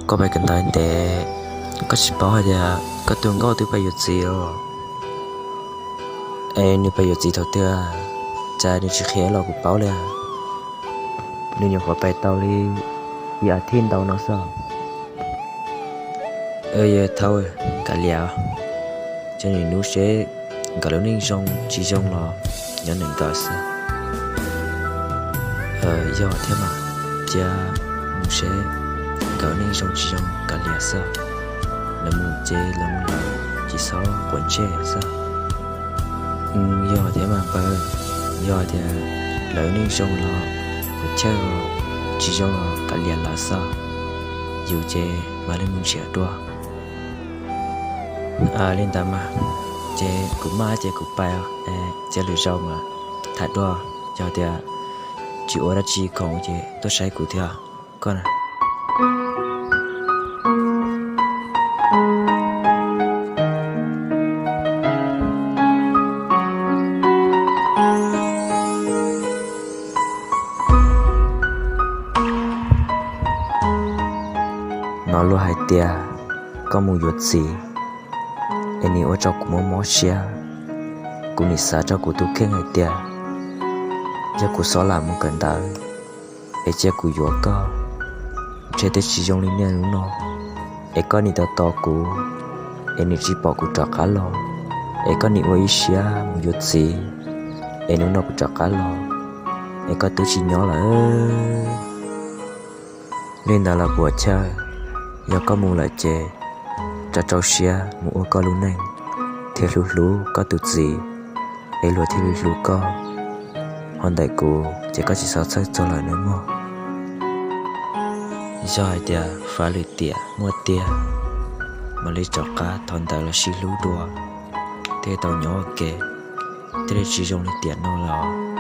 Koj pais kawm ntawv ntev, koj tsis paub hais tias koj tus nkauj twb pais yuav txiv os. Es nws pais yuav txiv thaum twg, cas nws tsis qhia los kuv paub li. Nws nyuam qhuav pais tau li ib as thiv ntau no xwb. Yog thaum kav liam, ces nim hnub seb nkawd lub neej zoo tsis zoo los nyob ntawm nkawd xwb. Yog thiab mas, cia mus seb nkawd neej zoo tsis zoo kav liam xwb. Lawv mus ces lawv mus lawm, tsis txhob quav ntsej xwb. Yog thiab mas npawg, yog tias lawv neej zoo los kuv chawj, tsis zoo los kav liam lawv xwb. Yus ces mam li mus nrhiav dua. Li ntawd mas, ces kuv maj ces kuv pais, cia lwm zaus mas tham dua. Yog tias tsis ua dab tsi khoom ces tuaj saib kuv thiab koj na. Hnov luag hais tias koj mus yuav txiv, es nim ua rau kuv mob mob siab. Kuv nim xav rau kuv tus kheej hais tias, yog kuv xov lam mus kawm ntawv, es cia kuv yuav koj, ntshe twb tsis zoo li niaj hnub no. Es koj nim tos tos kuv, es nim tsis pom kuv rov qab los, es koj nim ua ib siab mus yuav txiv, es hnub no kuv rov qab los, es koj twb tsis nyob lawm. Li ntawd los puas chawj, yog koj mus lawm ces rau rau siab mus ua koj lub neej, thiaj hlub hlub koj tus txiv, es luag thiaj li hlub koj. Ho ntawm kuv ces koj tsis txhob txhawj txog lawm nawb mog. Yog hais tias fav lwm tiam muaj tiag, mam li rov qab thov ntawv los sib hlub dua, thiaj tau nyob ua ke, thiaj li tsis zoo li tiam no los.